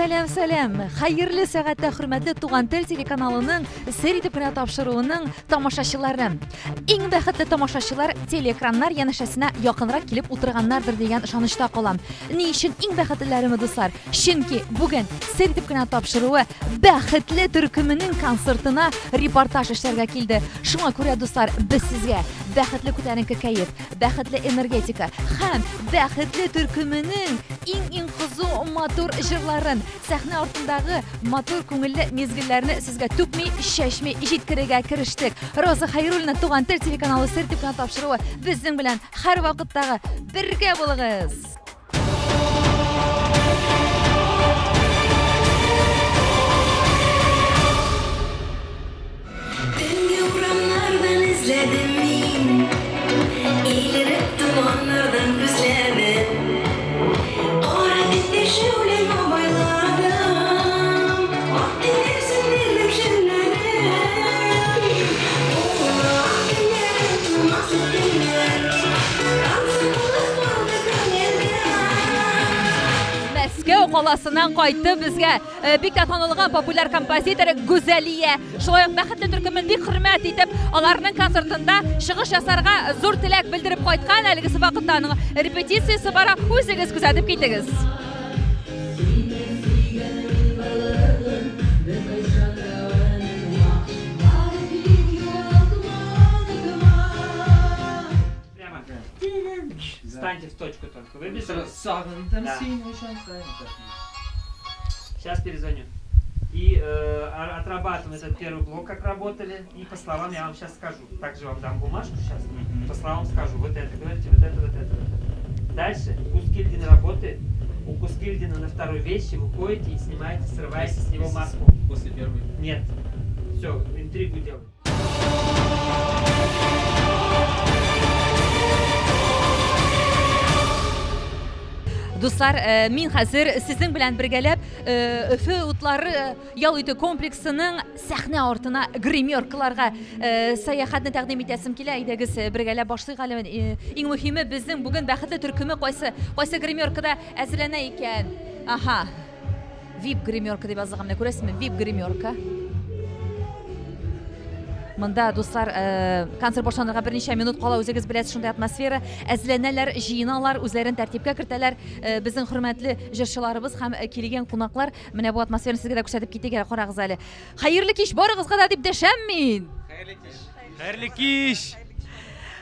Сәлам, сәлам! Хәерле сәгатьтә хөрмәтле Туган тел телеканалының сер итеп кенә тапшыруының тамашачылары. Иң бәхетле тамашачылар телеэкраннар янәшәсенә якынрак килеп утырганнардыр дигән ышанычта калам. Ни өчен иң бәхетлеләреме, дуслар? Чөнки бүген сер итеп кенә тапшыруы бәхетле төркеменең концертына репортаж эшләргә килде. Шуңа күрә, дуслар, без сезгә бәхетле күтәренке кәеф, бәхетле энергетика һәм бәхетле төркеменең иң-иң кызу матур җырларын, сәхнә артындагы матур күңелле мизгелләрне сезгә түкми, чәчми җиткерергә керештек. Роза Хәйруллина Туган тел телеканалы сер итеп кенә тапшыруы безнең белән һәрвакыттагы бергә булыгыз! Төнге урамнардан эзләдем мин, Илереп томаннардан күзләдем. Кара төндә шәүләң абайладым, Ак төннәр сүндердем шәмнәрен. Ул ак төннәр, тынмаслык төннәр, Тансык булып калды күңелдә. Мәскәү каласыннан кайтты безгә бик тә танылган популяр композитор Гүзәлия. Шулай ук Бәхетле төркемен бик хөрмәт итеп, аларның концертында чыгыш ясарга зур теләк белдереп кайткан. Әлеге вакытта аның репетициясе бара. Үзегез күзәтеп китегез. Прямо. Встаньте в точку только. Выбежали. Сагындым Да. сине җанкаем. Сейчас перезвоню. И отрабатываем этот первый блок, как работали. И по словам я вам сейчас скажу. Также вам дам бумажку сейчас. По словам скажу. Вот это говорите, вот это, вот это, вот это. Дальше. Кускильдин работает. У Кускильдина на второй вещи выходите и снимаете, срываете с него маску. После первой. Нет. Все, интригу делаем. Дуслар, мин хәзер сезнең белән бергәләп Өфе утлары ял итү комплексының сәхнә артына гримеркаларга сәяхәтне тәкъдим итәсем килә. Әйдәгез, бергәләп башлыйк әле. Иң мөһиме, безнең бүген бәхетле төркеме кайсы кайсы гримеркада әзерләнә икән. Аһа. VIP гримерка дип язылган, менә күрәсезме? VIP гримерка. Монда, дуслар, концерт башланырга берничә минут кала, үзегез беләсез, шундый атмосфера. Әзләнәләр, җыеналар, үзләрен тәртипкә кертәләр. Безнең хөрмәтле җырчыларыбыз һәм килгән кунаклар. Менә бу атмосфераны сезгә дә күрсәтеп китик әле, карагыз әле. Хәерле кич барыгызга да дип дәшәм мин. Хәерле кич. Хәерле кич.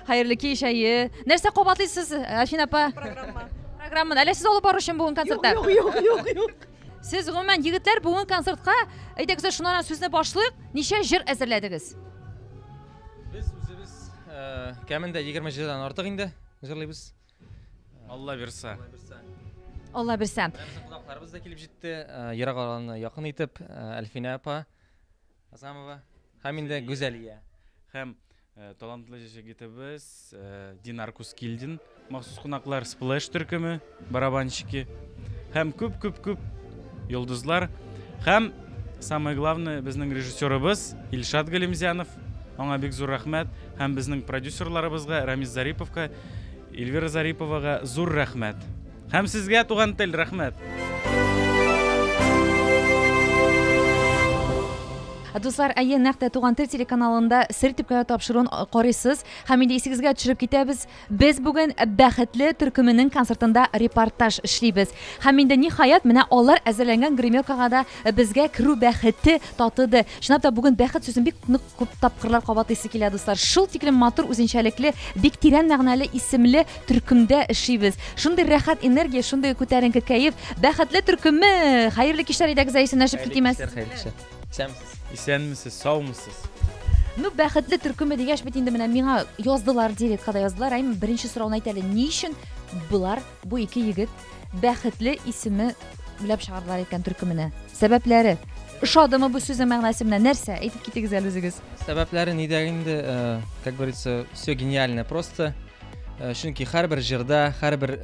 Хәерле кич, әйе. Нәрсә кабатлыйсыз, Әлфин апа? Программа. Программаны. Әллә сез алып баручымы бүген концертта? Юк, юк, юк, юк. Сез гомумән, егетләр, бүген концертка, әйдәгез, шуннан сүзне башлыйк. Ничә җыр әзерләдегез? Без үзебез кәмендә 20 җырдан артык инде җырлыйбыз. Алла бирса. Алла бирсә. Безнең кунакларыбыз да килеп җитте. Ерак араны якын итеп, Әлфинә апа Азамова һәм инде Гүзәлия. Һәм талантлы җегетебез Динар Кускилдин, махсус кунаклар Сплэш төркеме, барабанщики һәм күп-күп-күп йолдызлар һәм самое главное безнең режиссерыбыз Илшат Галимзянов, аңа бик зур рәхмәт, һәм безнең продюсерларыбызга Рамис Зариповка, Эльвира Зариповага зур рәхмәт. Һәм сезгә, Туган тел, рәхмәт. Дуслар, әйе, нәкъ тә Туган тел телеканалында сер итеп кенә тапшыруын карыйсыз. Һәм инде исегезгә төшереп китәбез, без бүген Бәхетле төркеменең концертында репортаж эшлибез. Һәм инде ниһаять менә алар әзерләнгән гримеркага да безгә керү бәхете татыды. Чынлап та бүген бәхет сүзен бик нык күп тапкырлар кабатлыйсы килә, дуслар. Шул тиклем матур, үзенчәлекле, бик тирән мәгънәле исемле төркемдә эшлибез. Шундый рәхәт энергия, шундый күтәренке кәеф. Бәхетле төркеме! Хәерле кичләр, әйдәгез, исәнләшеп Хәерле китим. кичләр, хәерле кичләр. Исәнмесез. Исәнмесез, саумысыз. Ну, бәхетле төркеме дигәч бит инде менә миңа яздылар, директка да яздылар. Әйме, беренче сорауны әйт әле, ни өчен болар, бу ике егет бәхетле исеме уйлап чыгардылар икән төркеменә? Сәбәпләре? Ошадымы бу сүзнең мәгънәсе менә нәрсә? Әйтеп китегез әле үзегез. Сәбәпләре нидә инде, как говорится, все гениально просто. Чөнки һәрбер җырда, һәрбер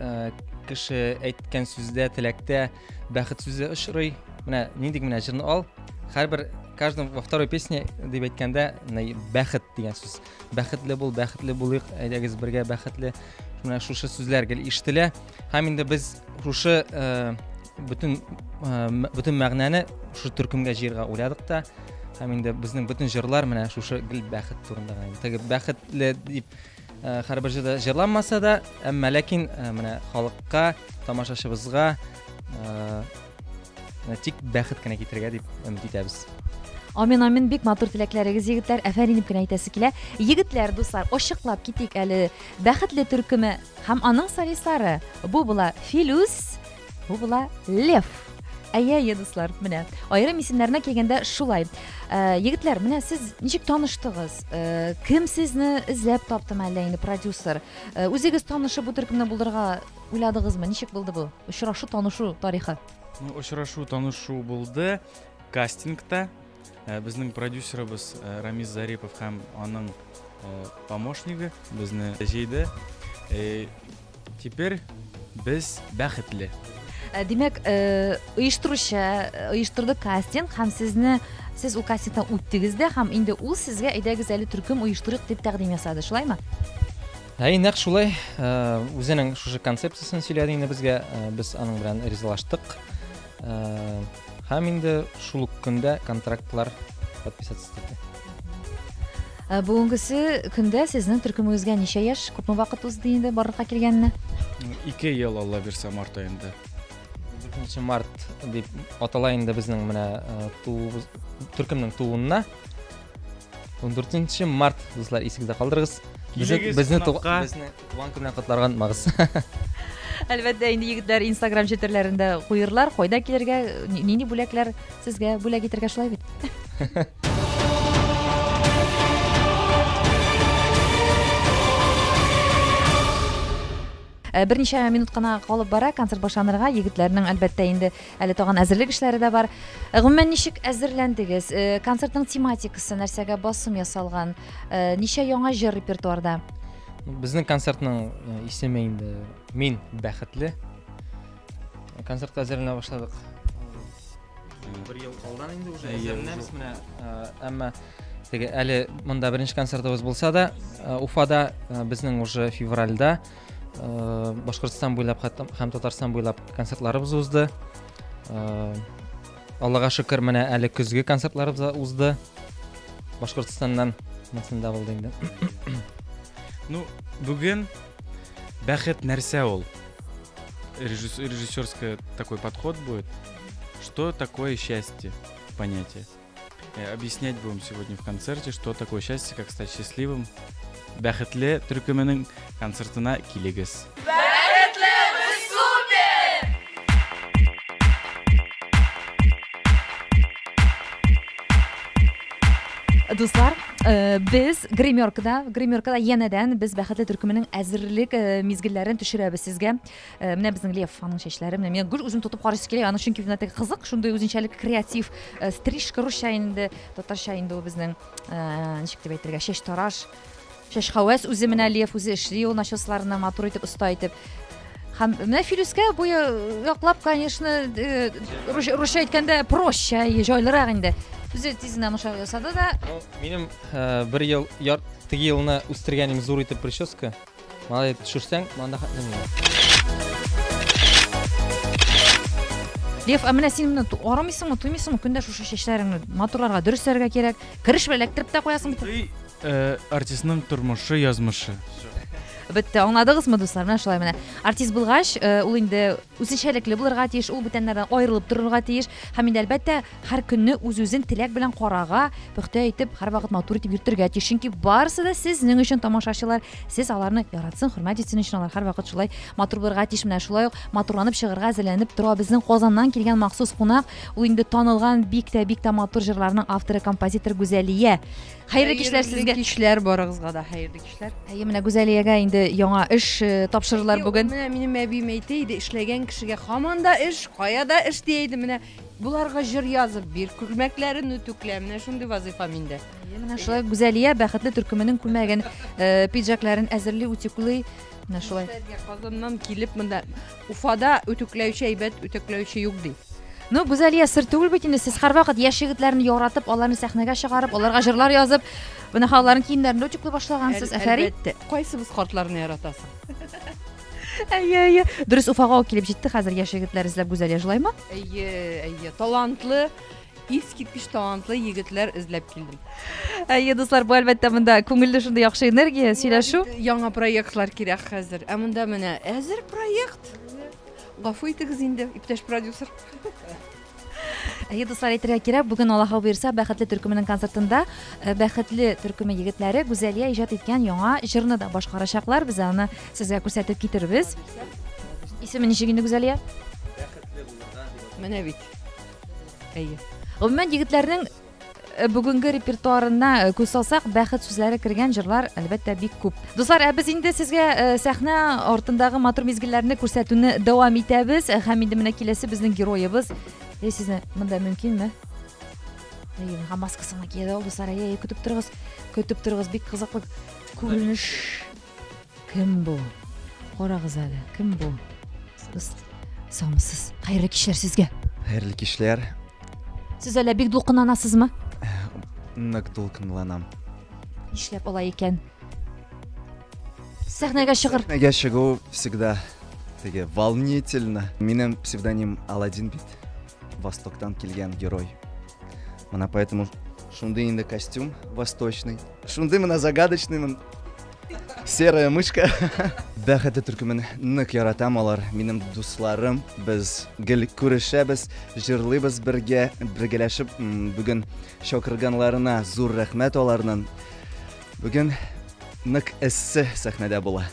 кеше әйткән сүздә, теләктә бәхет сүзе очрый. Менә нинди генә җырны ал, һәрбер каждом во второй песне дип әйткәндә, менә бәхет дигән сүз. Бәхетле бул, бәхетле булыйк, әйдәгез бергә бәхетле. Менә шушы сүзләр гел ишетелә. Һәм инде без шушы бөтен бөтен мәгънәне шушы төркемгә җыярга уйладык та. Һәм инде безнең бөтен җырлар менә шушы гел бәхет турында гына. Теге бәхетле дип һәрбер җырда җырланмаса да, әмма ләкин менә халыкка, тамашачыбызга тик бәхет кенә китерергә дип өмет итәбез. Амин, амин, бик матур теләкләрегез, егетләр. Афәрин дип кенә әйтәсе килә. Егетләр, дуслар, ачыклап китик әле. Бәхетле төркеме һәм аның солистлары. Бу була Филүс, бу була Лев. Әйе, әйе, дуслар, менә. Аерым исемнәренә килгәндә шулай. Егетләр, менә сез ничек таныштыгыз? Кем сезне эзләп таптымы әллә инде продюсер? Үзегез танышып бу төркемне булдырырга уйладыгызмы? Ничек булды бу? Очрашу, танышу тарихы. Ну, очрашу, танышу булды кастингта. Безнең продюсерыбыз Рамис Зарипов һәм аның помощнигы безне җыйды. Теперь без бәхетле. Димәк, оештыручы оештырды кастинг һәм сезне сез ул кастингтан үттегез дә һәм инде ул сезгә әйдәгез әле төркем оештырыйк дип тәкъдим ясады, шулаймы? Әй, нәкъ шулай. Үзенең шушы концепциясен сөйләде инде безгә. Без аның белән ризалаштык. Һәм инде шул ук көндә контрактлар подписаться итте. Бүгенгесе көндә сезнең төркемегезгә ничә яшь, күпме вакыт узды инде барлыкка килгәненә? 2 ел, Алла бирсә, март аенда. 4 март дип атала инде безнең менә төркемнең тууына. 14 март, дуслар, исегездә калдырыгыз. Безне туган көн белән котларга онытмагыз. Әлбәттә, инде егетләр Инстаграм челтәрләрендә куерлар, кайда килергә, нинди бүләкләр сезгә бүләк итәргә, шулай бит? Берничә минут кына калып бара концерт башланырга. Егетләрнең, әлбәттә, инде әле тагын әзерлек эшләре дә бар. Гомумән, ничек әзерләндегез? Концертның тематикасы нәрсәгә басым ясалган? Ничә яңа җыр репертуарда? Безнең концертның исеме инде Мин бәхетле. Концертка әзерләнә башладык. Бер ел алдан инде уже әзерләнәбез менә, әмма теге әле монда беренче концертыбыз булса да, Уфада безнең уже февральдә Башкортстан буйлап һәм Татарстан буйлап концертларыбыз узды. Аллага шөкер, менә әле көзге концертларыбыз да узды. Башкортстаннан монсында булды инде. Ну, бүген бәхет нәрсә ул? Режиссерский такой подход будет. Что такое счастье? Понятие. Объяснять будем сегодня в концерте, что такое счастье, как стать счастливым. Бәхетле төркеменең концертына килегез. Бәхетле супер! Дуслар, без гримеркада янәдән без Бәхетле төркеменең әзерлек мизгелләрен төшерәбез сезгә. Менә безнең Лев, аның чәчләре. Менә мин гел үзем тотып карыйсы килә, аны чөнки менә теге кызык, шундый үзенчәлек креатив стрижка русча инде, татарча инде ул безнең, ничек дип әйтергә, чәч тараш, чәч хәвәс үзе менә Лев үзе эшли ул начесларны матур итеп, оста итеп. Һәм менә Филүскә бу яклап, конечно, русча әйткәндә проще, җайлырак инде. Үзе тиз генә моша ясады да. Минем бер ел, теге елны үстергәнем зур итеп прическа. Малай төшерсәң, монда хәтле. Лев, ә менә син менә арымыйсыңмы, туймыйсыңмы көндә шушы чәчләреңне матурларга, дөресләргә кирәк. Кереш белән эләктереп тә куясың бит. Артистның тормышы, язмышы. Бетте, аңладыгызмы, дуслар? Менә шулай менә. Артист булгач, ул инде үзенчәлекле булырга тиеш, ул бүтәннәрдән аерылып торырга тиеш. Һәм инде әлбәттә, һәр көнне үз-үзен теләк белән карага, пөхтә итеп, һәрвакыт матур итеп йөртергә тиеш. Чөнки барысы да сезнең өчен, тамашачылар. Сез аларны яратсын, хөрмәт итсен өчен алар һәрвакыт шулай матур булырга тиеш. Менә шулай ук матурланып чыгарга әзерләнеп тора безнең Казаннан килгән махсус кунак. Ул инде танылган бик тә, бик тә матур җырларның авторы, композитор Гүзәлия. Хәерле кичләр сезгә. Хәерле кичләр барыгызга да, хәерле кичләр. Әйе, менә Гүзәлиягә инде яңа эш тапшырырлар бүген. Менә минем әбием әйтә иде, эшләгән кешегә һаман да эш, кая да эш дия иде. Менә буларга җыр язып бир, күлмәкләрен үтүклә. Менә шундый вазыйфа миндә. Әйе, менә шулай Гүзәлия бәхетле төркеменең күлмәген, пиджакларын әзерли, үтүкли. Менә шулай. Казаннан килеп монда Уфада үтүкләүче әйбәт үтүкләүче юк ди. Ну, Гүзәлия, сер түгел бит инде, сез һәрвакыт яшь егетләрне яратып, аларны сәхнәгә чыгарып, аларга җырлар язып, менә аларның киемнәрен дә үтүкли башлагансыз. Әфәрин. Әлбәттә. Кайсыбыз картларны яратасың? Әйе, әйе. Дөрес, Уфага ук килеп җитте хәзер яшь егетләр эзләп Гүзәлия, шулаймы? Әйе, әйе. Талантлы, искиткеч талантлы егетләр эзләп килдем. Әйе, дуслар, бу әлбәттә монда күңелле шундый яхшы энергия, сөйләшү. Яңа проектлар кирәк хәзер. Ә монда менә әзер проект. Гафу итегез инде, иптәш продюсер. Әйе, дуслар, әйтергә кирәк, бүген Аллаһы боерса, Бәхетле төркеменең концертында э, Бәхетле төркеме егетләре Гүзәлия иҗат иткән яңа җырны да башкарачаклар. Без аны сезгә күрсәтеп китербез. Исеме ничек инде Гүзәлия? Менә бит. Әйе. Гомумән, егетләрнең э, бүгенге репертуарына э, күз салсак, бәхет сүзләре кергән җырлар, әлбәттә, бик күп. Дуслар, ә без инде сезгә э, сәхнә артындагы матур мизгелләрне күрсәтүне дәвам итәбез. Һәм инде менә киләсе безнең героебыз. Әй, сезне монда мөмкинме? Әйе, һәм маскасын киде ул, дуслар. Әйе, әйе, көтеп торыгыз. Көтеп торыгыз, бик кызыклы күренеш. Кем бу? Карагыз әле, кем бу? Дус, саумысыз. Хәерле кичләр сезгә. Хәерле кичләр. Сез әллә бик дулкынланасызмы? Нык дулкынланам. Нишләп алай икән? Сәхнәгә чыгыр. Сәхнәгә чыгу всегда теге волнительно. Минем псевдоним Аладдин бит. Востоктан килгән герой. Менә поэтому шундый инде костюм восточный. Шундый менә загадочный Серая мышка. Бәхетле төркемен нык яратам, алар минем дусларым. Без гел күрешәбез, җырлыйбыз бергә, бергәләшеп. Бүген чакырганларына зур рәхмәт аларның. Бүген нык эссе сәхнәдә була.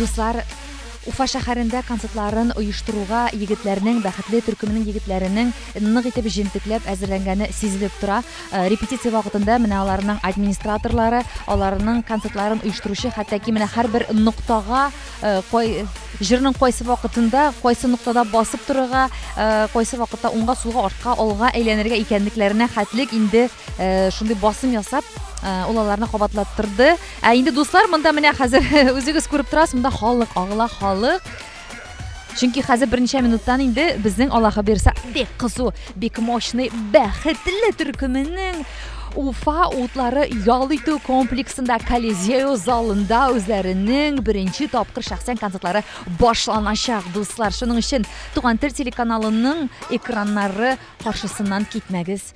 Дуслар, Уфа шәһәрендә концертларын оештыруга егетләрнең, Бәхетле төркеменең егетләренең нык итеп җентекләп әзерләнгәне сизелеп тора. Э, репетиция вакытында менә аларның администраторлары, аларның концертларын оештыручы, хәтта ки менә һәрбер ноктага э, кай җырның кайсы вакытында, кайсы ноктада басып торырга, э, кайсы вакытта уңга, сулга, артка, алга әйләнергә икәнлекләренә хәтлек инде шундый басым ясап, ул аларны кабатлаттырды. Ә инде дуслар, монда менә хәзер үзегез күреп торасыз, монда халык агыла, халык. Чөнки хәзер берничә минуттан инде безнең Аллаһы бирсә бик кызу, бик мощный, бәхетле төркеменең Уфа утлары ял итү комплексында Колизео залында үзләренең беренче тапкыр шәхсән концертлары башланачак, дуслар. Шуның өчен Туган тел телеканалының экраннары каршысыннан китмәгез.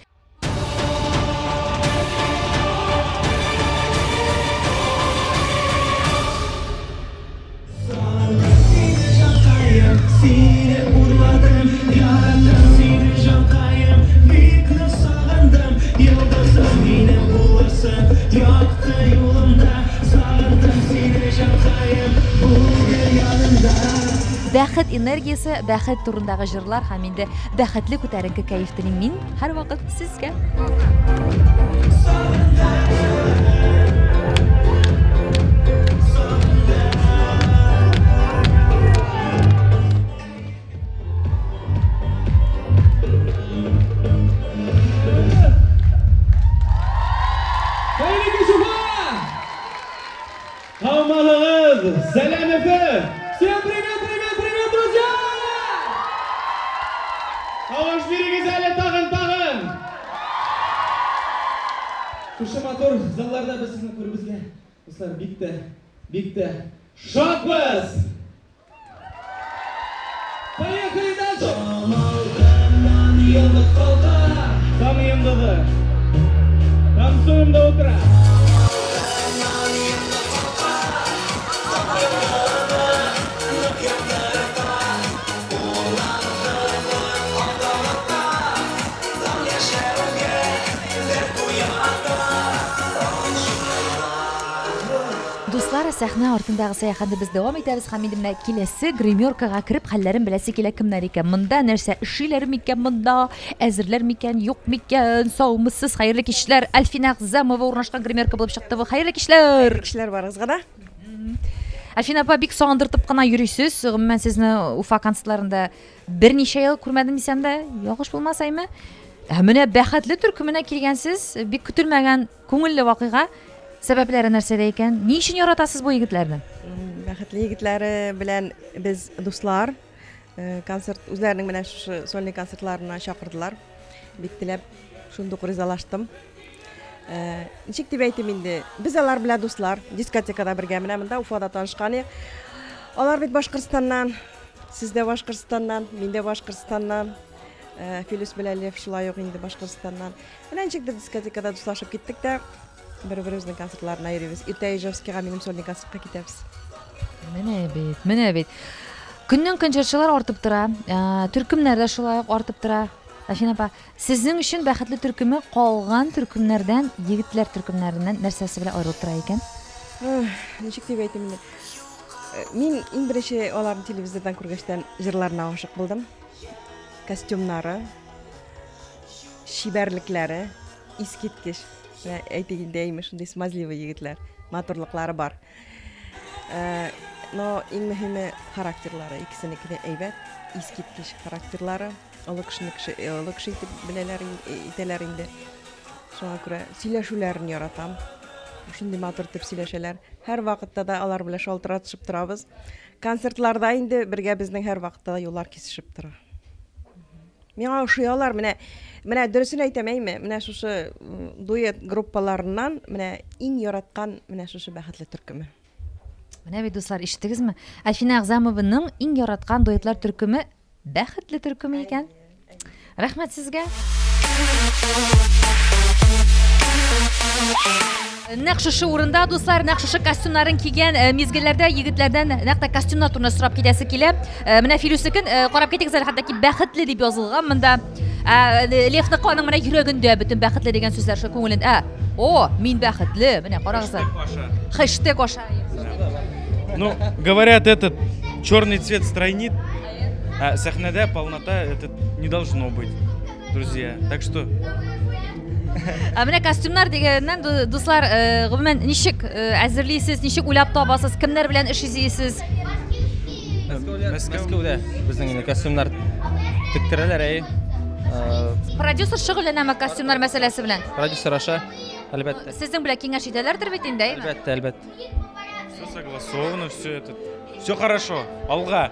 Бәхет энергиясе, бәхет турындагы җырлар һәм инде бәхетле күтәренке кәеф телим мин һәрвакыт сезгә. Хәерле кич, Уфа! Һаумалыгыз! Сәлам, Өфе! Всем привет, привет, привет, друзья! Тавыш бирегез әле тагын, тагын! Шушы матур залларда без сезне күрүебезгә, дуслар, бик тә, бик тә шатбыз! Поехали дальше! Йолдыз калка, таң йолдызы. Танцуем до утра. Дуслар, сәхнә артындагы сәяхәтне без дәвам итәбез һәм инде менә киләсе гримеркага кереп хәлләрен беләсе килә кемнәр икән монда, нәрсә эшлиләр микән монда, әзерләр микән, юк микән, саумысыз, хәерле кичләр. Әлфинә Әгъзамова урнашкан гримерка булып чыкты бу. Хәерле кичләр. Кичләр барыгызга да. Әлфинә апа, бик сагындыртып кына йөрисез. Гомумән, сезне Уфа концертларында берничә ел күрмәдем дисәм дә, ялгыш булмас, әйме? Ә менә бәхетле төркеменә килгәнсез, бик көтелмәгән күңелле вакыйга. Сәбәпләре нәрсәдә икән? Ни өчен яратасыз бу егетләрне? Бәхетле егетләре белән без дуслар. Э, концерт үзләренең менә шушы сольный концертларына чакырдылар. Бик теләп шундук ризалаштым. Ничек дип әйтим инде, без алар белән дуслар, дискотекада бергә менә монда Уфада танышкан идек. Алар бит Башкортстаннан, сез дә Башкортстаннан, мин дә Башкортстаннан. Филүс белән Лев шулай ук инде Башкортстаннан. Менә ничектер дискотекада дуслашып киттек тә, бер-беребезнең концертларына йөрибез. Иртә Ижевскига минем сольный концертка китәбез. Менә бит, менә бит. Көннән-көн җырчылар артып тора, төркемнәр дә шулай ук артып тора. Афина апа, сезнең өчен бәхетле төркеме калган төркемнәрдән, егетләр төркемнәреннән нәрсәсе белән аерылып тора икән? Ничек дип әйтим инде? Мин иң беренче аларны телевизордан күргәчтән җырларына гашык булдым. Костюмнары, чибәрлекләре искиткеч. Менә әйтик инде, әйме, шундый смазливый егетләр, матурлыклары бар. Но иң мөһиме характерлары, икесенеке дә әйбәт, искиткеч характерлары. Олы кешене кеше, олы кеше итеп беләләр, итәләр инде. Шуңа күрә сөйләшүләрен яратам. Шундый матур итеп сөйләшәләр. Һәр вакытта да алар белән шалтыратышып торабыз. Концертларда инде бергә безнең һәр вакытта да юллар кисешеп тора. Миңа ошый алар, менә, менә дөресен әйтәм, әйме, менә шушы дуэт группаларыннан менә иң яраткан менә шушы бәхетле төркеме. Менә бит, дуслар, ишеттегезме? Әлфинә Әгъзамованың иң яраткан дуэтлар төркеме бәхетле төркеме икән. Рәхмәт сезгә. Нәкъ шушы урында, дуслар, нәкъ шушы костюмнарын кигән э, мизгелләрдә егетләрдән нәкъ тә костюмнар турында сорап китәсе килә. Э, менә Филүснекен э, карап китегез әле, хәтта ки бәхетле дип язылган монда. Ә, Левныкы аның менә йөрәгендә бөтен бәхетле дигән сүзләр шул күңелен. Ә, о, мин бәхетле. Менә карагыз. Хэштег аша. Ну, говорят, этот черный цвет стройнит, а сәхнәдә полнота это не должно быть, друзья. Так что Ә менә костюмнар дигәннән, дуслар, э, гомумән, ничек э, әзерлисез, ничек уйлап табасыз, кемнәр белән эш итесез? Мәскәүдә безнең инде костюмнар тектерәләр, әй. Э, Продюсер шөгыльләнәме костюмнар мәсьәләсе белән? Продюсер аша, әлбәттә. Сезнең белән киңәш итәләрдер бит инде, әйме? Әлбәттә, әлбәттә. Все согласовано, все это. Все хорошо. Алга.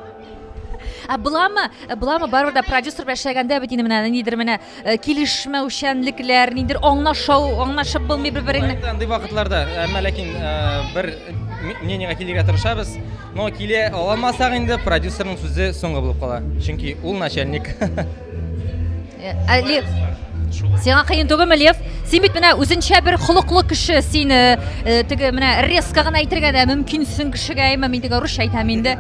Ә буламы? Ә буламы барыбер дә продюсер белән эшләгәндә бит инде менә ниндидер менә э, килешмәүчәнлекләр, ниндидер аңлашау, аңлашып булмый бер-береңне. Андый вакытларда, әмма ләкин э, бер мнениегә килергә тырышабыз. Но килә аламасак инде продюсерның сүзе соңгы булып кала. Чөнки ул начальник. Э, Лев, сиңа кыен түгелме, Лев? Син бит менә үзенчә бер холыклы кеше, син э, э, теге менә резко гына әйтергә дә мөмкинсең кешегә, әйме, мин теге русча әйтәм инде.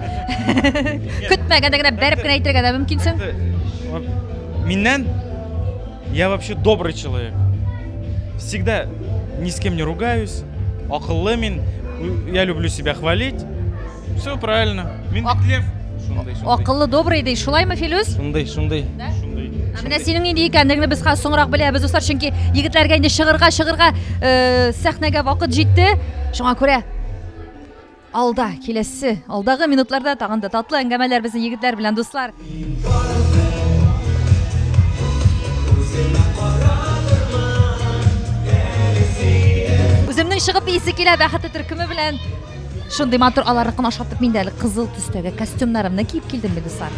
Көтмәгәндә генә бәреп кенә әйтергә дә мөмкинсең. Миннән я вообще добрый человек. Всегда ни с кем не ругаюсь, акыллы мин, я люблю себя хвалить. Все правильно. Мин бит лев. Шундый, шундый. Акыллы, добрый ди. Шулаймы, Филүс? Шундый, шундый. Да? Шундый. Ә менә синең нинди икәнлегеңне без хәзер соңрак беләбез, дуслар, чөнки егетләргә инде чыгырга, чыгырга э, сәхнәгә вакыт җитте. Шуңа күрә алда, киләсе, алдагы минутларда тагын да татлы әңгәмәләр безнең егетләр белән, дуслар. Үземнең чыгып биисе килә бәхетле төркеме белән. Шундый матур аларныкын ашатып мин дә әле кызыл төстәге костюмнарымны киеп килдем бит, дуслар.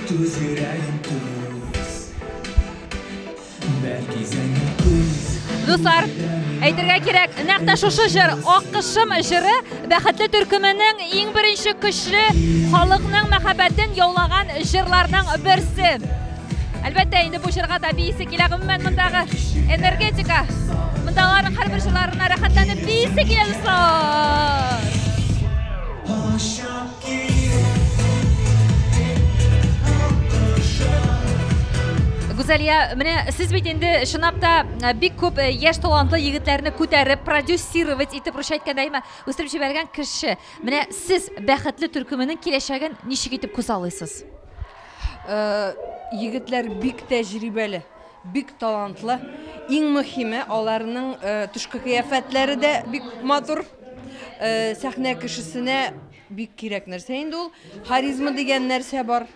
Түз йөрәгем түз Бәлки зәңгәр күз Дуслар, әйтергә кирәк, нәкъ тә шушы җыр, Аккошым җыры Бәхетле төркеменең иң беренче көчле халыкның мәхәббәтен яулаган җырларның берсе. Әлбәттә, инде бу җырга да биисе килә, гомумән мондагы энергетика, монда аларның һәрбер җырларына рәхәтләнеп биисе килә, дуслар. Гүзәлия, менә сез бит инде чынлап та э, бик күп э, яшь талантлы егетләрне күтәреп, продюсировать итеп, русча әйткәндә, әйме, үстереп җибәргән кеше. Менә сез бәхетле төркеменең киләчәген ничек итеп күзаллыйсыз? Э, егетләр бик тәҗрибәле, бик талантлы. Иң мөһиме, аларның тышкы кыяфәтләре дә бик матур. Сәхнә кешесенә бик кирәк нәрсә инде ул. Харизма дигән нәрсә бар.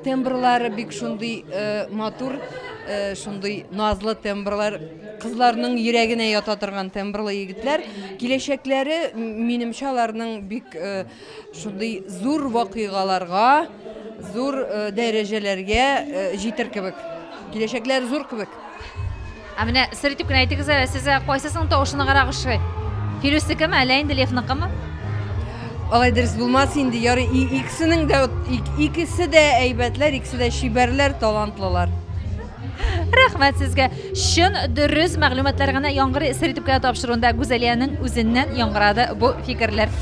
Тембрлары бик шундый матур, шундый назлы тембрлар, кызларның йөрәгенә ята торган тембрлы егетләр. Киләчәкләре, минемчә, аларның бик шундый зур вакыйгаларга, зур дәрәҗәләргә җитер кебек. Киләчәкләре зур кебек. Ә менә сер итеп кенә әйтегез әле, сезгә кайсысының тавышы ныграк ошый? Филүснекеме, әллә инде Левныкымы? Алай дөрес булмас инде, ярый, икесенең дә, икесе дә әйбәтләр, икесе дә чибәрләр, талантлылар. Рәхмәт сезгә. Чын дөрес мәгълүматлар гына яңгырый сер итеп кенә тапшыруында Гүзәлиянең үзеннән яңгырады бу фикерләр.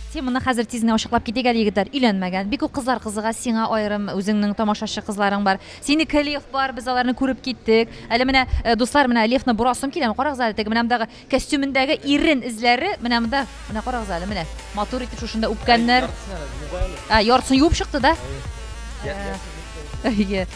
Теманы хәзер тиз генә ачыклап китик әле, егетләр. Өйләнмәгән. Бик күп кызлар кызыга, сиңа аерым үзеңнең тамашачы кызларың бар. Синеке Лев бар, без аларны күреп киттек. Әле менә, э, дуслар, менә Левны борасым килә. Карагыз әле, теге менә мондагы костюмендәге ирен эзләре, менә монда, менә карагыз әле, менә. Матур итеп шушында үпкәннәр. Ә, яртысын юып чыкты да? Әйе.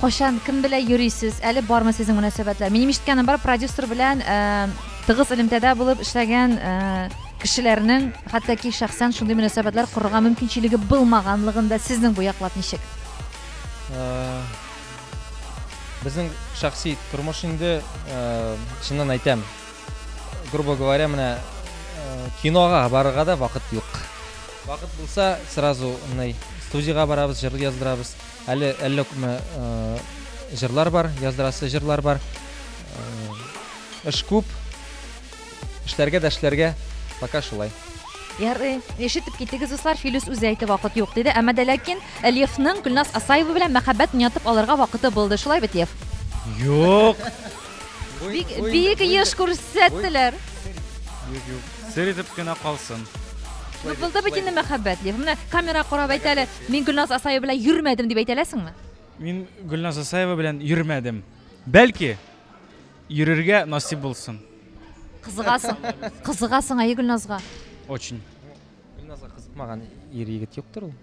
Кайчан, кем белән йөрисез? Әле бармы сезнең мөнәсәбәтләр? Минем ишеткәнем бар, продюсер белән э, тыгыз элемтәдә булып эшләгән э, кешеләрнең хәтта ки шәхсән шундый мөнәсәбәтләр корырга мөмкинчелеге булмаганлыгын да сезнең бу яклап ничек? Э, безнең шәхси тормыш инде, чыннан әйтәм, грубо говоря, менә кинога барырга да вакыт юк. Вакыт булса, сразу мындай студиягә барабыз, җыр яздырабыз. Әле әллә күпме җырлар бар, яздырасы җырлар бар. Эш күп. Эшләргә дә эшләргә, пока шулай. Ярый, ишетеп киттегез, дуслар, Филүс үзе әйтте, вакыт юк диде. Әмма дә ләкин Левның Гөлназ Асаева белән мәхәббәт уятып алырга вакыты булды. Шулай бит, Лев? Юк. Бик, бик еш күрсәттеләр. Юк, юк. Сер итеп кенә калсын. Ну, булды бит инде мәхәббәт, Лев. Менә камера карап әйт әле, мин Гөлназ Асаева белән йөрмәдем дип әйтә аласыңмы? Мин Гөлназ Асаева белән йөрмәдем. Бәлки, йөрергә насыйп булсын. Кызыгасың. Кызыгасың әйе Гөлназга. Очень. Гөлназга кызыкмаган ир егет юктыр ул.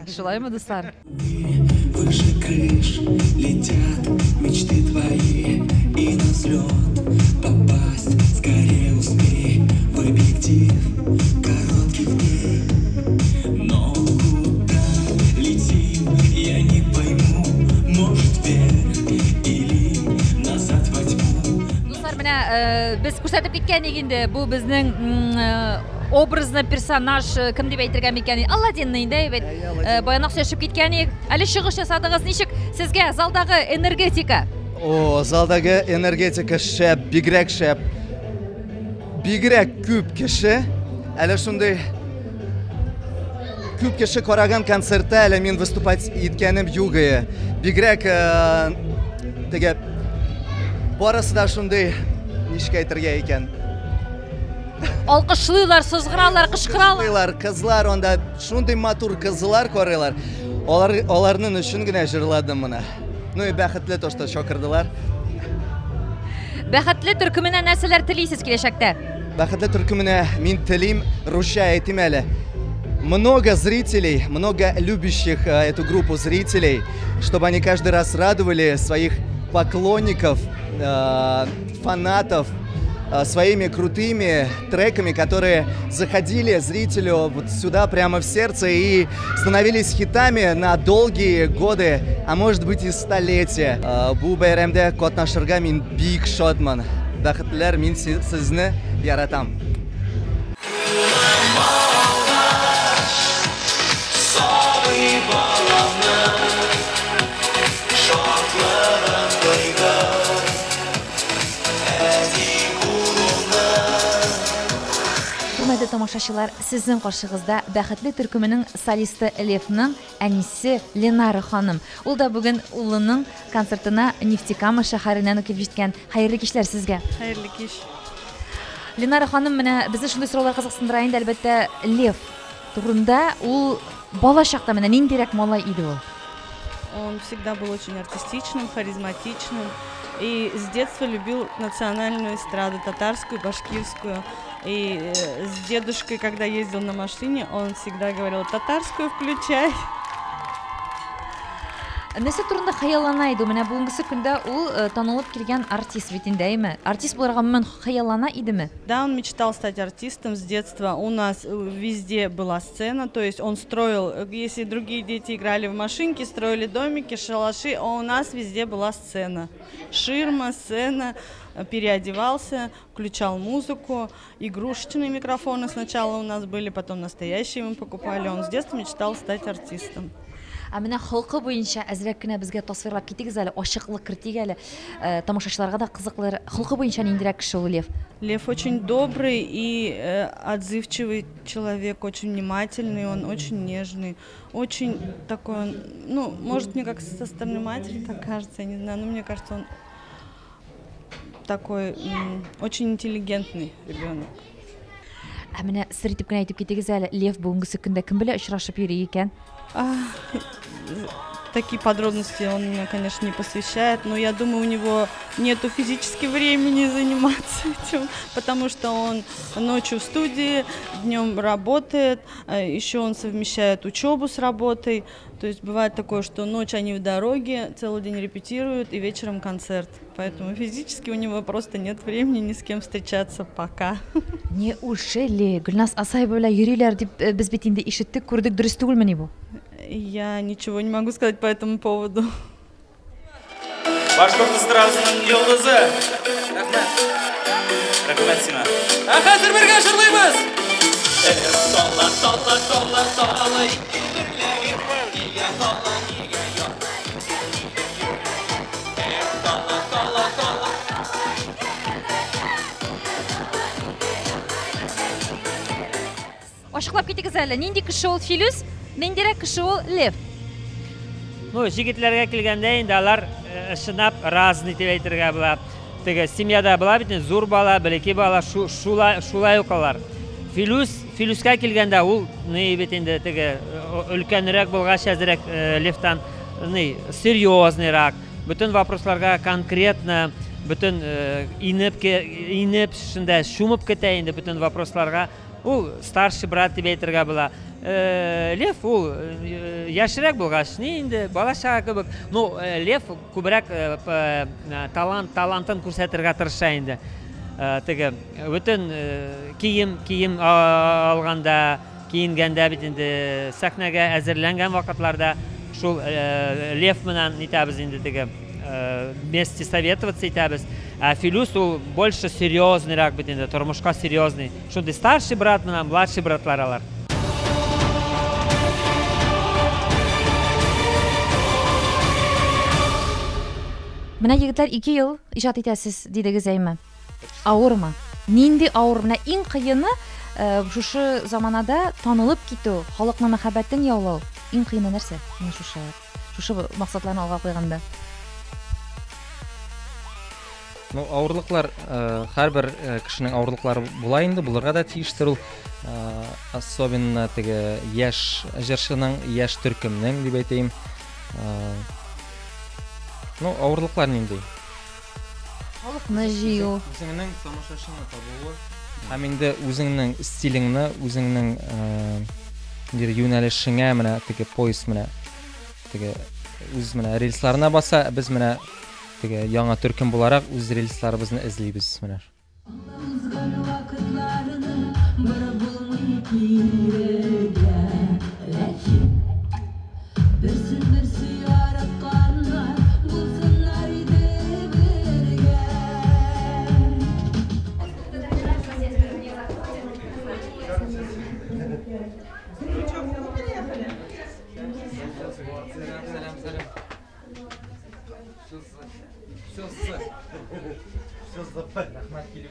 Шулаймы, дуслар? Выше крыш летят мечты твои И на взлет попасть скорее успей В объектив коротких дней Но куда летим, я не пойму Может вверх или назад во тьму Дуслар, менә э, без күрсәтеп киткән идек инде. Бу безнең э, образный персонаж э, кем дип әйтергә микән? Аладдинны инде бит. Баянак сөйләшеп киткән идек. Әле чыгыш ясадыгыз. Ничек сезгә залдагы энергетика? О, залдагы энергетика шәп, бигрәк шәп. Бигрәк күп кеше. Әле шундый күп кеше караган концертта әле мин выступать иткәнем юк иде. Бигрәк теге барысы да шундый, ничек әйтергә икән? Алкышлыйлар, сызгыралар, кычкыралар. Алкышлыйлар, кызлар анда шундый матур кызлар карыйлар. Алар аларның өчен генә җырладым моны. Ну и бәхетле то, что чакырдылар. Бәхетле төркеменә нәрсәләр телисез киләчәктә? Бәхетле төркеменә мин телим, русча әйтим әле. Много зрителей, много любящих эту группу зрителей, чтобы они каждый раз радовали своих поклонников, фанатов своими крутыми треками, которые заходили зрителю вот сюда прямо в сердце и становились хитами на долгие годы, а может быть и столетия. Бу бәйрәмдә катнашырга мин бик шатмын. Бәхетлеләр, мин сезне яратам. Сабый баламның шатлыгын тойдым Әти булуның. Хөрмәтле тамашачылар, сезнең каршыгызда Бәхетле төркеменең солисты Левның әнисе Ленара ханым. Ул да бүген улының концертына Нефтекама шәһәреннән үк килеп җиткән. Хәерле кичләр сезгә. Хәерле кич. Ленара ханым, менә безне шундый сораулар кызыксындыра инде, әлбәттә, Лев турында. Ул бала чакта менә ниндирәк малай иде ул? Он всегда был очень артистичным, харизматичным. И с детства любил национальную эстраду, татарскую, башкирскую. И с дедушкой, когда ездил на машине, он всегда говорил: татарскую включай. Нәрсә турында хыяллана иде? Менә бүгенгесе көндә ул танылып килгән артист бит инде, әйме? Артист булырга гомумән хыяллана идеме? Да, он мечтал стать артистом с детства. У нас везде была сцена, то есть он строил, если другие дети играли в машинки, строили домики, шалаши, а у нас везде была сцена. Ширма, сцена, переодевался, включал музыку, игрушечные микрофоны сначала у нас были, потом настоящие мы покупали. Он с детства мечтал стать артистом. Ә менә холкы буенча әзрәк кенә безгә тасвирлап китегез әле, ачыклык кертик әле. Тамашачыларга да кызыклыр. Холкы буенча ниндирәк кеше ул Лев? Лев очень добрый и отзывчивый человек, очень внимательный, он очень нежный, очень такой, он, ну, может, мне как со стороны матери так кажется, я не знаю, но мне кажется, он такой очень интеллигентный ребенок. Ә менә сер итеп кенә әйтеп китегез әле, Лев бүгенгесе көндә кем белән очрашып йөри икән? Такие подробности он меня, конечно, не посвящает, но я думаю, у него нету физически времени заниматься этим, потому что он ночью в студии, днем работает, еще он совмещает учебу с работой, то есть бывает такое, что ночь они в дороге, целый день репетируют и вечером концерт, поэтому физически у него просто нет времени ни с кем встречаться пока. Неужели Гөлназ Асаева белән йөриләр дип без бит инде ишеттек, күрдек, дөрес түгелмени бу? Я ничего не могу сказать по этому поводу. Башкорт эстрадасының йолдызы. Рәхмәт. Рәхмәт сиңа. Ә хәзер бергә җырлыйбыз. Тала, тала, тала, тала, ике берләгем, нигә тала, нигә яр. Тала, тала, тала. Ачыклап китегез әле, нинди кеше ул Филүс? Ниндирәк кеше ул Лев? Ну, җегетләргә килгәндә инде алар чынлап разный дип әйтергә була. Теге семьяда була бит инде зур бала, бәләкәй бала, шулай ук алар. Филүскә килгәндә ул ни бит инде теге өлкәнрәк булгач әзрәк Левтан ни серьезныйрак, бөтен вопросларга конкретно, бөтен инеп шунда чумып китә инде бөтен вопросларга. Ул старший брат дип әйтергә була. Лев ул яшьрәк булгач, ни инде бала чага кебек. Ну, Лев күбрәк талантын күрсәтергә тырыша инде. Теге бөтен кием алганда, киенгәндә бит инде сәхнәгә әзерләнгән вакытларда шул Лев менән нитәбез инде теге вместе советоваться итәбез. Ә Филүс ул больше серьезныйрак бит инде, тормышка серьезный. Шундый старший брат менән младший братлар алар. Менә егетләр 2 ел иҗат итәсез дидегез, әйме? Авырмы? Нинди авыр? Менә иң кыены шушы заманада танылып китү, халыкның мәхәббәтен яулау. Иң кыены нәрсә? Менә шушы максатларны алга куйганда. Ну, авырлыклар, һәрбер кешенең авырлыклары була инде, булырга да тиештер ул. Особенно теге яшь җырчының, яшь төркемнең дип әйтәем. Ну, авырлыклар нинди? Халыкны җыю. Үзеңнең тамашачыңны табуы һәм инде үзеңнең стилеңне, үзеңнең бер юнәлешеңә менә теге поезд менә теге үз менә рельсларына баса, без менә теге яңа төркем буларак үз рельсларыбызны эзлибез менә. Узган вакытларны барып булмый кирегә, ләкин берсен берсе яратканнар булсыннар иде бергә.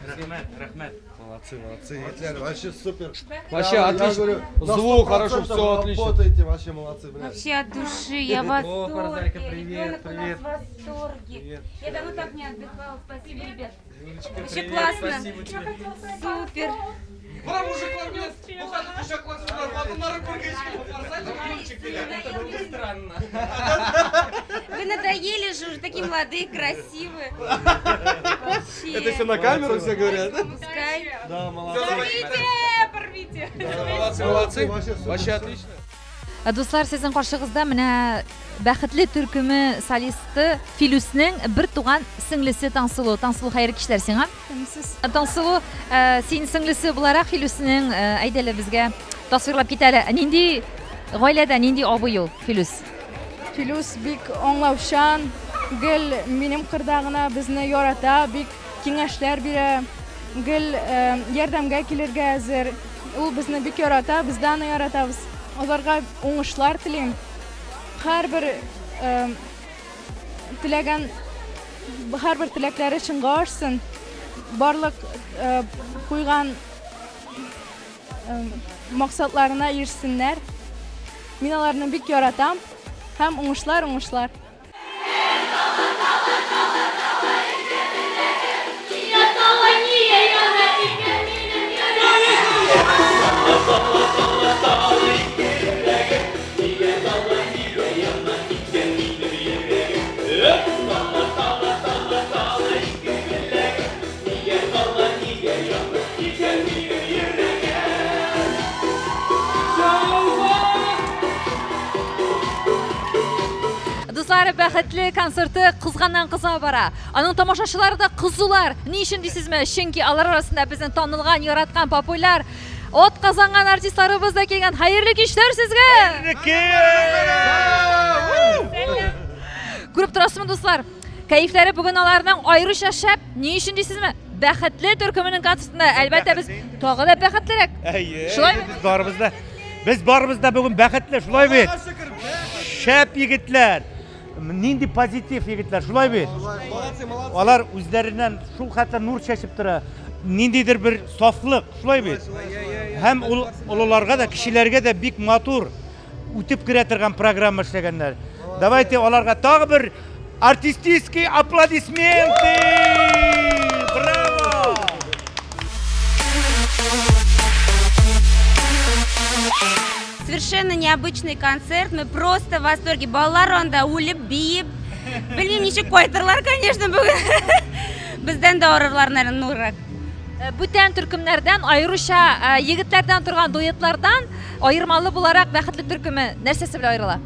Рәхмәт, рәхмәт. Молодцы, молодцы, егетләр, вообще супер. Вообще Я отлично. говорю, на Звук хорошо, 100% все отлично. Работаете, вообще молодцы, блядь. Вообще от души, я в О, Фарзайка, восторге. привет, Ребенок у нас привет. в восторге. Привет. Я давно так не отдыхала. Спасибо, ребят. Юлечка, Вообще привет, классно. спасибо тебе. Супер. Бара мужиклар белән буханып кочаклашулар, хатыннары күргәч, Фарзайка Юльчик белән. Это было странно. Вы надоели же, уже такие молодые, красивые. Вообще. Это все на камеру все говорят. Пускай. Да, молодцы. Порвите, порвите. Молодцы, молодцы. Вообще супер. Вообще отлично. Дуслар, сезнең каршыгызда менә Бәхетле төркеме солисты Филүснең бер туган сеңлесе Таңсылу. Таңсылу, хәерле кичләр сиңа. Сез. Таңсылу, син сеңлесе буларак Филүснең, әйдә әле безгә тасвирлап кит әле. Нинди гаиләдә, нинди абый ул Филүс? Филүс бик аңлаучан, гел минем кырда гына безне ярата, бик киңәшләр бирә, гел ярдәмгә килергә әзер. Ул безне бик ярата, без дә аны яратабыз. Аларга уңышлар телим. Һәрбер теләгән һәрбер теләкләре чынга ашсын. Барлык куйган максатларына ирешсеннәр. Мин аларны бик яратам һәм уңышлар, уңышлар. Дуслар, бәхетле концерты кызганнан кыза бара. Аның тамашачылары да кызулар. Ни өчен дисезме? Чөнки алар арасында безнең танылган, яраткан, популяр, от казанган артистларыбыз да килгән. Хәерле кичләр сезгә! Күреп торасызмы, дуслар? Кәефләре бүген аларның аеруча шәп. Ни өчен дисезме? Бәхетле төркеменең концертында, әлбәттә, без тагы да бәхетлерәк. Әйе. Шулаймы? Без барыбыз да, без барыбыз да бүген бәхетле, шулай бит? Шәп егетләр. Нинди позитив егетләр, шулай бит? Молодцы, молодцы. Алар үзләреннән шул хәтле нур чәчеп тора. Ниндидер бер сафлык, шулай бит? Һәм ул олыларга да, кешеләргә дә бик матур үтеп керә торган программа эшләгәннәр. Давайте аларга тагы бер артистический аплодисменты! Браво! Совершенно необычный концерт, мы просто в восторге. Балалар анда үлеп, биеп. Белмим, ничек кайтырлар, конечно, бүген. Бездән дә арырлар, наверное, нуррак. Бүтән төркемнәрдән, аеруча егетләрдән торган дуэтлардан аермалы буларак Бәхетле төркеме нәрсәсе белән аерыла?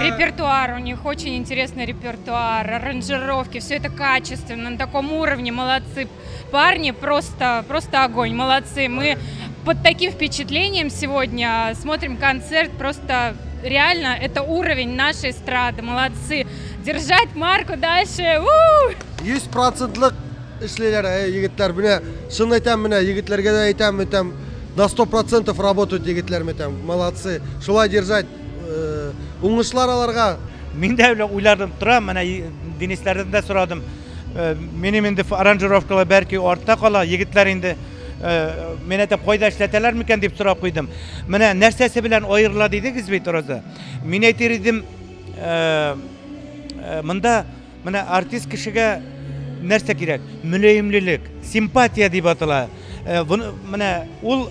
Репертуар, у них очень интересный репертуар, аранжировки, все это качественно, на таком уровне, молодцы. Парни просто, просто огонь, молодцы. Мы под таким впечатлением сегодня смотрим концерт, просто реально это уровень нашей эстрады, молодцы. Держать марку дальше. У-у-у! 100%лык эшлиләр, егетләр. Менә чын әйтәм, менә егетләргә дә әйтәм, әйтәм, на 100% работают егетләр, әйтәм, молодцы. Шулай держать, уңышлар аларга. Мин дә уйладым торам, менә Денисләрдән дә сорадым. Минем инде аранжировкалар бәлки артта кала, егетләр инде мин әйтәм, кайда эшләтәләр микән дип сорап куйдым. Менә нәрсәсе белән аерыла дидегез бит, Роза. Мин әйтер идем, монда менә артист кешегә нәрсә кирәк? Мөлаемлелек, симпатия дип атала. Буны менә ул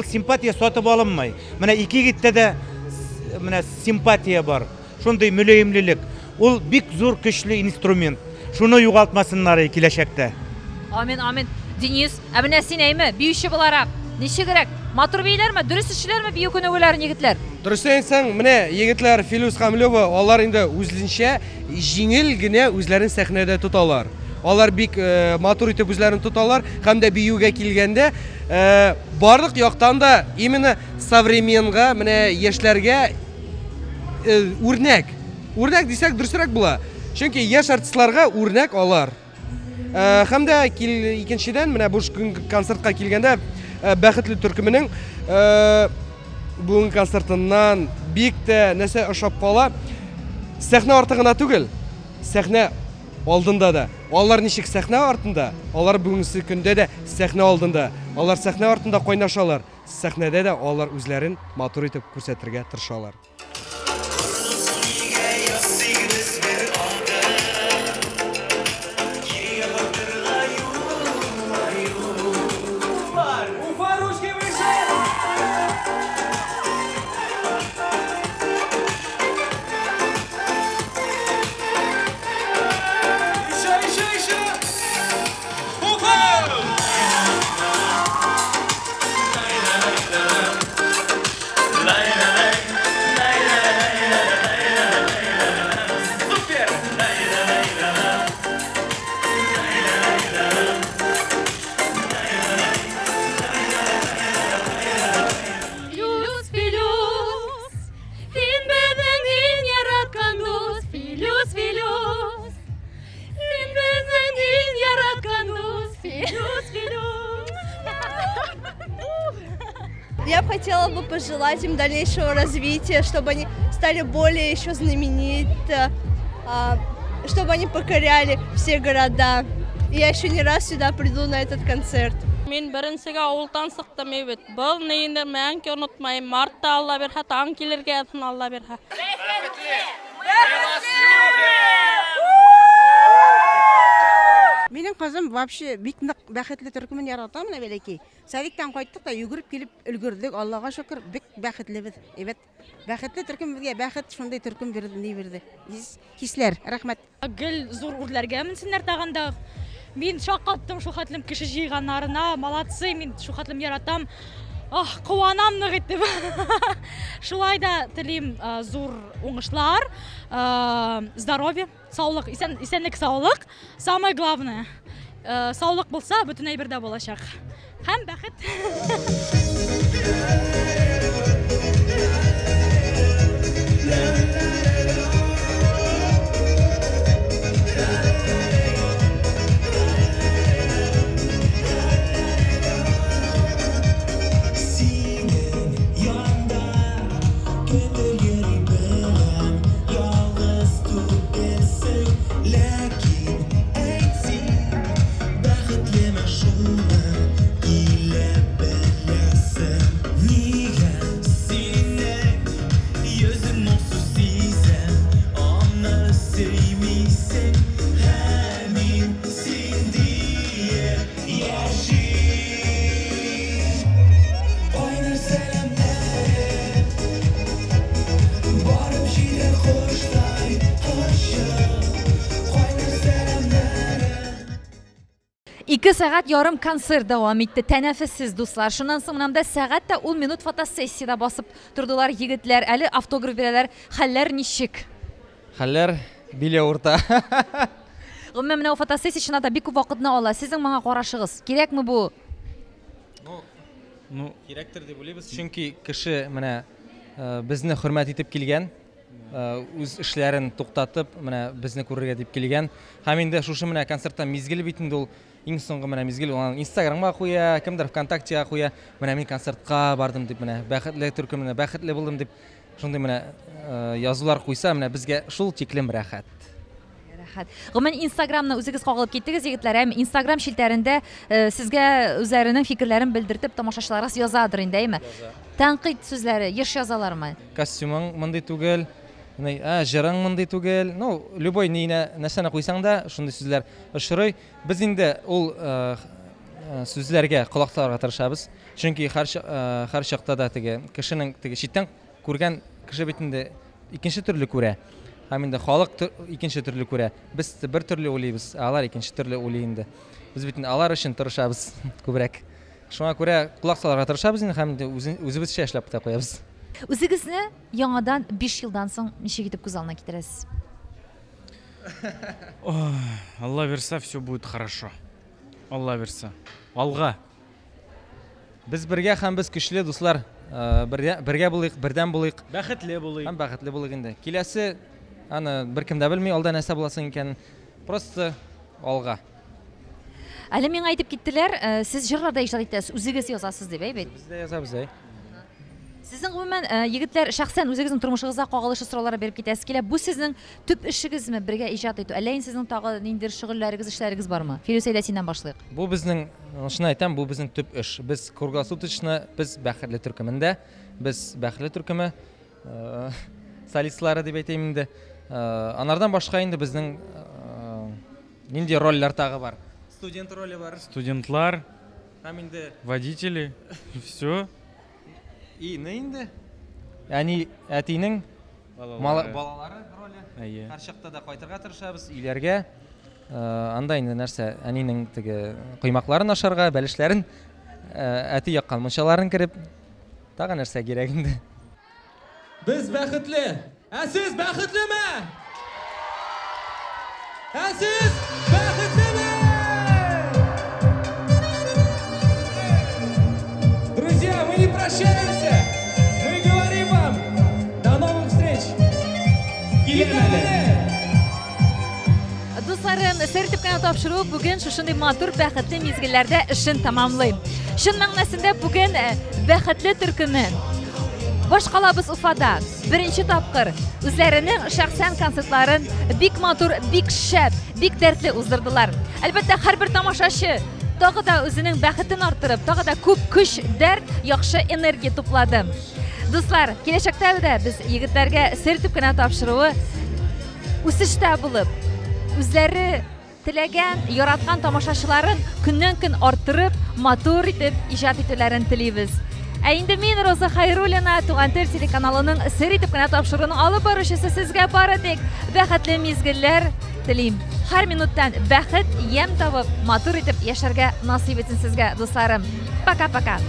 симпатия сатып алынмый. Менә ике егеттә дә менә симпатия бар. Шундый мөлаемлелек. Ул бик зур көчле инструмент. Шуны югалтмасыннар киләчәктә. Амин, амин. Денис, ә менә син әйме, биюче буларак, ничегрәк? Матур бииләрме, дөрес эшләрме бию күнегүләрен егетләр? Дөресен әйтсәң, менә егетләр Филүс һәм Лёва, алар инде үзенчә җиңел генә үзләрен сәхнәдә тоталар. Алар бик матур итеп үзләрен тоталар һәм дә биюгә килгәндә, барлык яктан да именно современга, менә яшьләргә үрнәк. Үрнәк дисәк дөресрәк була. Чөнки яшь артистларга үрнәк алар. Һәм дә икенчедән, менә бу концертка килгәндә, Бәхетле төркеменең бүгенге концертыннан бик тә нәрсә ошап кала. Сәхнә арты гына түгел, сәхнә алдында да. Алар ничек сәхнә артында, алар бүгенге көндә дә сәхнә алдында. Алар сәхнә артында кайнашалар. Сәхнәдә дә алар үзләрен матур итеп күрсәтергә тырышалар. Я бы хотела бы пожелать им дальнейшего развития, чтобы они стали более еще знамениты, чтобы они покоряли все города. И я еще не раз сюда приду на этот концерт. Мин беренсегә авылдан чыктым бит. Был инде мәңге онытмайм. Мартта Алла бирһә, тагын килергә язсын Алла бирһә. Минем кызым вообще бик нык бәхетле төркемен ярата менә бәләкәй. Садиктан кайттык та йөгереп килеп өлгердек. Аллага шөкер, бик бәхетлебез. Әйбәт. Бәхетле төркем безгә бәхет шундый төркем бирде, ни бирде. Хисләр, рәхмәт. Гел зур үрләргә менсеннәр тагын да. Мин шаккаттым шул хәтлем кеше җыйганнарына. Молодцы, мин шул хәтлем яратам. Ах, куанам нык итеп. Шулай да телим зур уңышлар, здоровье, саулык, исәнлек, саулык. Самое главное, саулык булса, бөтен әйбер дә булачак. Һәм бәхет. Ике сәгать ярым концерт дәвам итте. Тәнәфессез, дуслар. Шуннан соң менә сәгать тә 10 минут фотосессиядә басып тордылар егетләр. Әле автограф бирәләр. Хәлләр ничек? Хәлләр биле урта. Гомумән, менә фотосессия чынлап та бик күп вакытны ала. Сезнең моңа карашыгыз кирәкме бу? Ну, кирәктер дип уйлыйбыз. Чөнки кеше менә безне хөрмәт итеп килгән, үз эшләрен туктатып, менә безне күрергә дип килгән. Һәм инде шушы менә концертта мизгел бит инде ул. Иң соңгы менә мизгел, ул Инстаграмга куя, кемдер ВКонтактега куя, менә мин концертка бардым дип, менә бәхетле төркеменә бәхетле булдым дип, шундый менә язулар куйса, менә безгә шул тиклем рәхәт. Рәхәт. Гомумән, Инстаграмны үзегез кагылып киттегез, егетләр, әм Инстаграм челтәрендә сезгә үзләренең фикерләрен белдертеп тамашачыларыгыз язадыр инде, әйме? Тәнкыйть сүзләре еш язалармы? Костюмың мондый түгел, җырың мондый түгел. Ну, любой нәрсәне куйсаң да, шундый сүзләр очрый. Без инде ул сүзләргә колак салырга тырышабыз. Чөнки һәр чакта да теге кешенең теге читтән күргән кеше бит инде икенче төрле күрә. Һәм инде халык икенче төрле күрә. Без бер төрле уйлыйбыз, ә алар икенче төрле уйлый инде. Без бит инде алар өчен тырышабыз күбрәк. Шуңа күрә колак салырга тырышабыз инде һәм инде үзебезчә эшләп тә куябыз. Үзегезне яңадан 5 елдан соң ничек итеп күз алдына китерәсез? Алла бирсә, все будет хорошо. Алла бирсә. Алга. Без бергә һәм без көчле, дуслар. Бергә булыйк, бердәм булыйк. Бәхетле булыйк. Һәм бәхетле булыйк инде. Киләсе, аны беркем дә белми, алда нәрсә буласын икән. Просто алга. Әле миңа әйтеп киттеләр, сез җырлар да иҗат итәсез, үзегез язасыз дип, әй бит? Без дә язабыз, әй. Сезнең гомумән, егетләр, шәхсән үзегезнең тормышыгызга кагылышлы сораулар биреп китәсез килә. Бу сезнең төп эшегезме, бергә иҗат итү? Әллә инде сезнең тагы ниндидер шөгыльләрегез, эшләрегез бармы? Филүс, әйдә синнән башлыйк. Бу безнең, шуны әйтәм, бу безнең төп эш. Без круглосуточно, без бәхетле төркемендә, без бәхетле төркеме солистлары дип әйтәйем инде. Анардан башка инде безнең нинди рольләр тагы бар? Студент роле бар. Студентлар, Һәм инде водители, все. И, не инде? Әни, әтинең балалары роле. Әйе. Һәр чакта да кайтырга тырышабыз өйләргә. Анда инде нәрсә, әнинең теге коймакларын ашарга, бәлешләрен, әти яккан мунчаларын кереп, тагы нәрсә кирәк инде. Без бәхетле. Ә сез бәхетлеме? Ә сез бәхетлеме? Друзья, мы не прощаемся. Мы говорим вам до новых встреч. Килмәле! Дусларым, сер итеп кенә тапшыру бүген шушындый матур бәхетле мизгелләрдә эшен тәмамлый. Чын мәгънәсендә бүген э, бәхетле төркеме башкалабыз Уфада беренче тапкыр үзләренең шәхсән концертларын бик матур, бик шәп, бик дәртле уздырдылар. Әлбәттә, һәрбер тамашачы тагы да үзенең бәхетен арттырып, тагы да күп көч, дәрт, яхшы энергия туплады. Дуслар, киләчәктә дә без егетләргә сер итеп кенә тапшыруы үсештә булып, үзләре теләгән, яраткан тамашачыларын көннән-көн арттырып, матур итеп иҗат итүләрен телибез. Ә инде мин, Роза Хайруллина, Туган тел телеканалының сер итеп кенә тапшыруның алып баручысы сезгә бары тик бәхетле мизгелләр телим. Һәр минуттан бәхет, ямь табып, матур итеп яшәргә насыйп итсен сезгә, дусларым. Пока-пока.